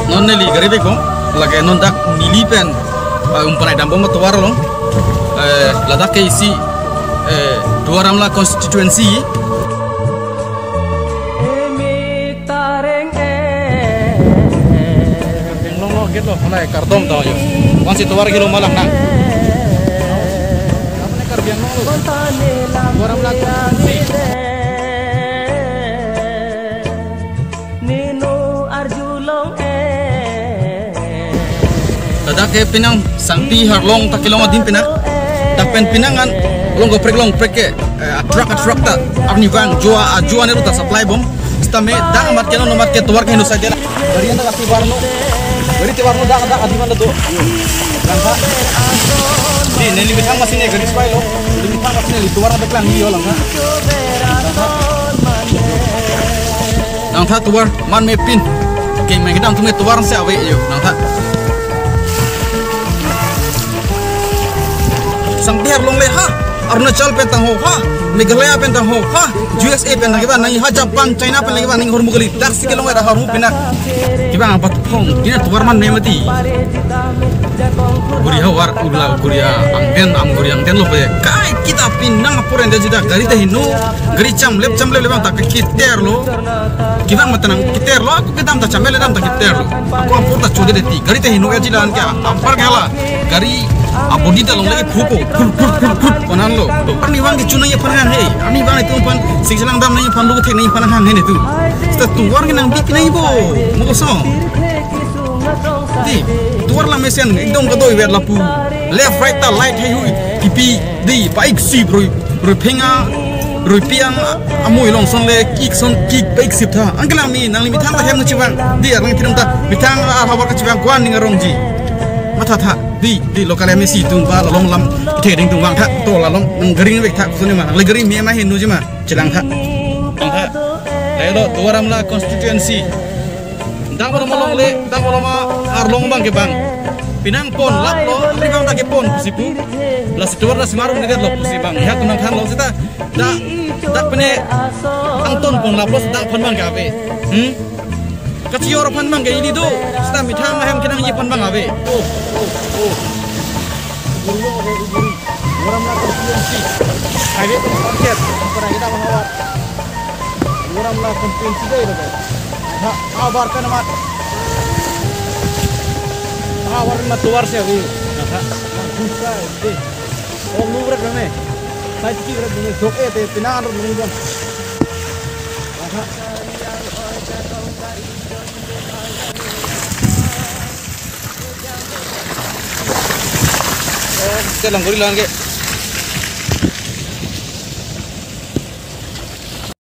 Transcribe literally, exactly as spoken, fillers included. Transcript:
Non neli gari bek bom, lake non dak neli pen, eh, umpanai dambom atovar along, eh, ladak ke isi, eh, Duar Amla constituency. Biang longlo gate lo, halai kardom ta jo. Vansi tovar kilo ma lang nang. Apne Karbi Anglong lo. Duar Amla constituency. Ladak ke penang Sangti Harlong ta kelong adim penang. Dak pen penang an longprek longprek ke, eh, atruck atruck ta arnivang jua ajua ne ta supply bom. Sitame dak amat ke non amat ke tovar ke heno saja. Gari anda kasi warno. Gari te warno dak dak adim anda tu. Langkha. Di neli methang masi ne gari spy lo. Neli methang masi ne li tovar anda klang ni jo langkha. Langkha. Langtha tovar man me pin. Keng meng kedam atum ke tovar si ave jo. Langtha. Sangti Harlong le ha. Arunachal pen tangho ha. Meghalaya pen tangho ha. U S A pen lagi ba nang ha, Japan, China pen lagi ba nang hormu kali. Taxi kelong era hormu pina. Kiba abat phong. Ina tovar man me mati. Guri havar ula guri angden, am guri angden lo pe. Kai kita pin nang apor ende jida gari te hinu, gari chamlep chamlep le bang ta kiter lo. Kibang mata nang kiter lo, aku kedam ta chamlep le dam ta kiter lo. Aku apor ta chode deti, gari te hinu ya jida an kya, apar kala. Gari abodi ta long lagi phupo, phup phup phup phup konan lo. Arnivang ke chunang ye phan hang he, arnivang itu phan sing selang dam nang ye phan lu thek nang ye phan hang he ne tu. Seta tovar ke nang bik nang bo, mo kosong. Di, tovar la mesen, ekdom kadoi vet lapu. Left, right ta light hei hui. Kipi, di, pa ik sip rui, rui phenga, rui piang, amui long son le, kik son, kik, pa ik sip tha. Angkelang mi, nangli methang ta hem nu chibang. Di, arang kinam ta, methang arhavar kachibang, kwan ning arong ji. Matha tha, di, di, local M A C tung ba, lalong lam, ithe ding tung bang tha, to lalong, nang gari vek tha, kusuni ma, nang le gari mi ma hin nu ji ma, chilang tha. Tang tha. Lelo, Duar Amla constituency. Dak malom along le, dak malom Arlong bang ke bang. Penang pon lap lo, arnivang dak ke pon pusi pu. Lasi tovar lasi marum ne det lo pusi bang. Ya kunang than lo seta. Dak, dak pene angton pon lap lo, dak phan bang ke ave. Hmm? Kachior phan bang ke ili do. Seta methang ahem kenang ye phan bang ave. Oh, oh, oh. Guru lo ave guru. Duar Amla constituency. Highway pun parket. Pernah kita menghawat. Duar Amla constituency dei lo. Ha, abar kan amat. Abar ma tovar si ave. Ha, ha. Busa dei. Oh, lu berat ne. Sai tiki berat ne. Jok eh te pinan ro nung jam. Ha, ha. Oh, ke lang guri lang ke.